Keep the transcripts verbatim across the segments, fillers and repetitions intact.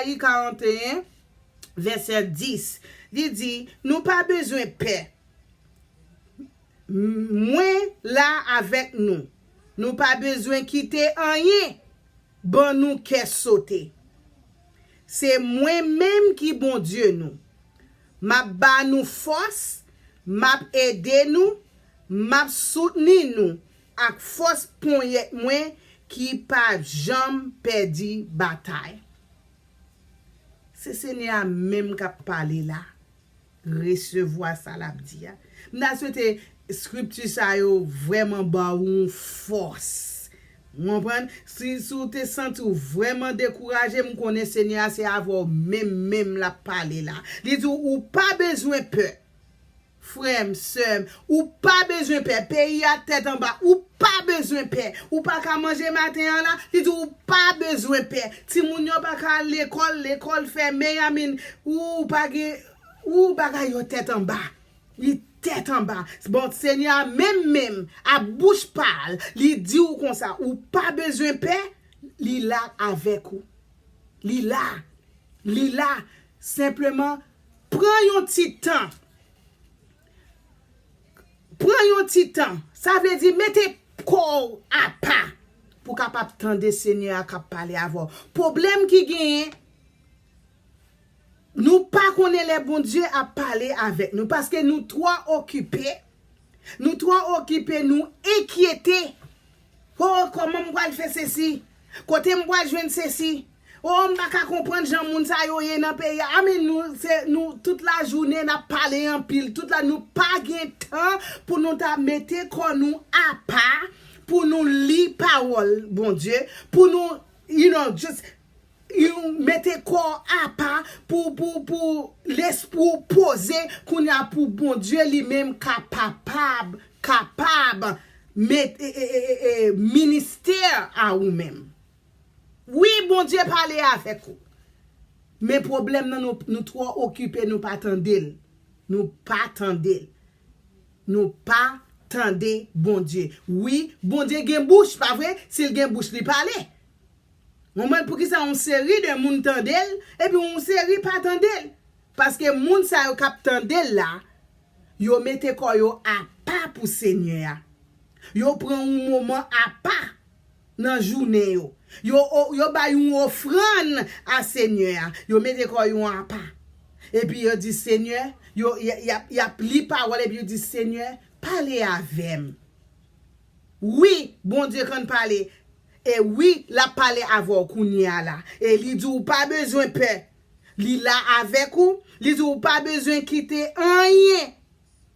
Ezayi karannteyen, vèsè dis, li di, nou pa bezwen pè. Mwen la avèk nou. Nou pa bezwen kite anyen ban nou kè sote. Se mwen menm ki Bondye nou. M ap ba nou fòs, m ap ede nou, m ap soutni nou ak fòs ponyèt mwen ki pa janm pèdi batay. Se Senyè a menm k ap pale la. Resevwa sa l ap di a. M ta swete skripti sa yo vrèman ba w yon fòs. Ou konprann? Si, si w te santi w vrèman dekouraje, m konnen Senyè a se avè w menm, menm l ap pale la. Li di w, ou pa bezwen pè. Frè m, sè m, ou pa bezwen pè. Peyi a tèt anba, ou pa bezwen pè. Ou pa ka manje maten an la, li di w, ou pa bezwen pè. Timoun yo pa ka al lekòl, lekòl fèmen, I mean, ou pa gen, ou bagay yo tèt anba. Li tèt anba. Bon, Senyè a menm, menm, a bouch pa l, li di w konsa, ou pa bezwen pè, li la avèk ou. Li la. Li la. Senpleman, pran yon ti tan. Pran yon ti tan. Sa vle di mete kò w apa pou w kapab tande Senyè a k ap pale avè w. Pwoblèm ki genyen, nou pa konnen lè Bondye ap pale avèk nou paske nou twò okipe. Nou twò okipe, nou enkyete. O, kòman m pral fè sesi? Kote m pral jwenn sesi? O, m pa ka konprann jan moun sa yo ye nan peyi a. I mean, nou, se, nou, tout lajounen n ap pale anpil. Tout la, nou pa gen tan pou nou ta mete kò nou apa, pou nou li pawòl Bondye, pou nou, you know, just, you mete kò apa pou, pou, pou lespri w poze kounye a pou Bondye li menm kapab, kapab met, e, e, e, e, e, ministè a ou menm. Wi, Bondye pale avèk ou. Men pwoblèm nan, nou, nou twò okipe, nou pa tande l. Nou pa tande l. Nou pa tande Bondye. Wi, Bondye gen bouch, pa vre? Si l gen bouch, li pale. Ou konprann poukisa yon seri de moun tande l, epi yon seri pa tande l? Paske moun sa yo k ap tande l la, yo mete kò yo apa pou Senyè a. Yo pran yon moman apa nan jounen yo. Yo, o-, yo bay yon ofrann a Senyè a. Yo mete kò yo apa. Epi yo di, Senyè, yo, y, y ap, y ap li pawòl, epi yo di, Senyè, pale avè m. Wi, Bondye konn pale. E wi, l ap pale avè w kounye a la. E li di w pa bezwen pè. Li la avèk ou. Li di w pa bezwen kite anyen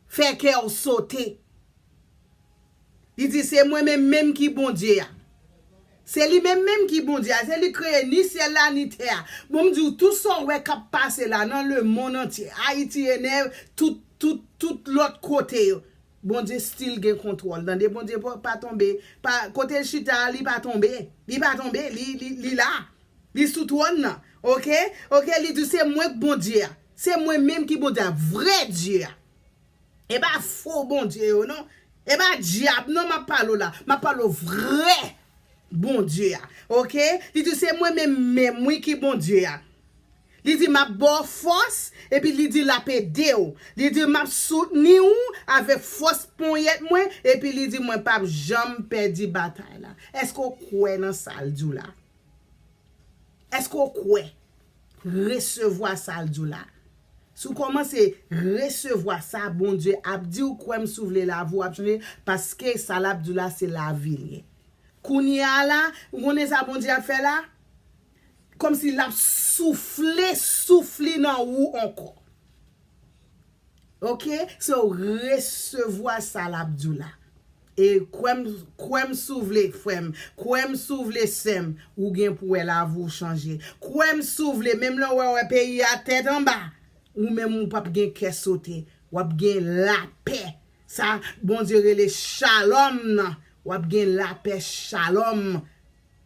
fè kè w sote. Li di, se mwen menm, menm ki Bondye a. Se li menm, menm ki Bondye a. Se li kreye ni syèl la, ni tè a. Bon, m di w, tout sa w wè k ap pase la, nan lemonn antye, Ayiti, enè, tout, tout, tout lòt kote yo. Bondye still gen kontwòl. Tande, Bondye pa, pa tonbe. Pa, kote l chita a, li pa tonbe. Li pa tonbe. Li, li, li la. Li sou twòn nan. Oke? Oke, li di, se mwen k Bondye a. Se mwen menm ki Bondye a. Vrè Dye a. E pa fo bondye yo, non. E pa dyab, non, m ap pale w la. M ap pale w vrè Bondye a. Oke? Li di, se mwen menm, menm, wi, ki Bondye a. Li di, m ap ba w fòs, epi li di, l ap ede w. Li di, m ap soutni w avèk fòs ponyèt mwen, epi li di, mwen p ap janm pèdi batay la. Èske w kwè nan sa l di w la? Èske w kwè? Resevwa sa l di w la. Si w kòmanse resevwa sa Bondye ap di w, kwè m, si w vle, lavi w ap chanje, paske sa l ap di w la, se lavi l ye. Kounye a la, ou konnen sa Bondye ap fè la? Kòmsi l ap soufle souf li nan ou ankò. Oke? So, resevwa sa l ap di w la. E kwè m, kwè m si w vle, frè m. Kwè m si w vle, sè m. Ou gen pou wè lavi w chanje. Kwè m si w vle, menm lè w wè, wè peyi a tèt anba, ou menm ou p ap gen kè sote. W ap gen lapè. Sa Bondye rele shalom nan. W ap gen lapè shalom.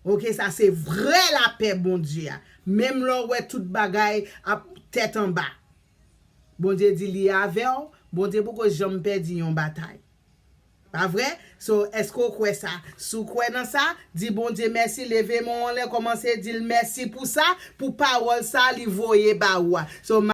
Oke, sa se vrè lapè Bondye a. Menm lè w wè tout bagay ap tèt anba. Bondye di li avè w, Bondye poko janm pèdi yon batay. Pa vre? So, èske w kwè sa? Si w kwè nan sa, di Bondye mèsi, leve men w anlè, kòmanse di l mèsi pou sa, pou pawòl sa li voye ba ou a. So, m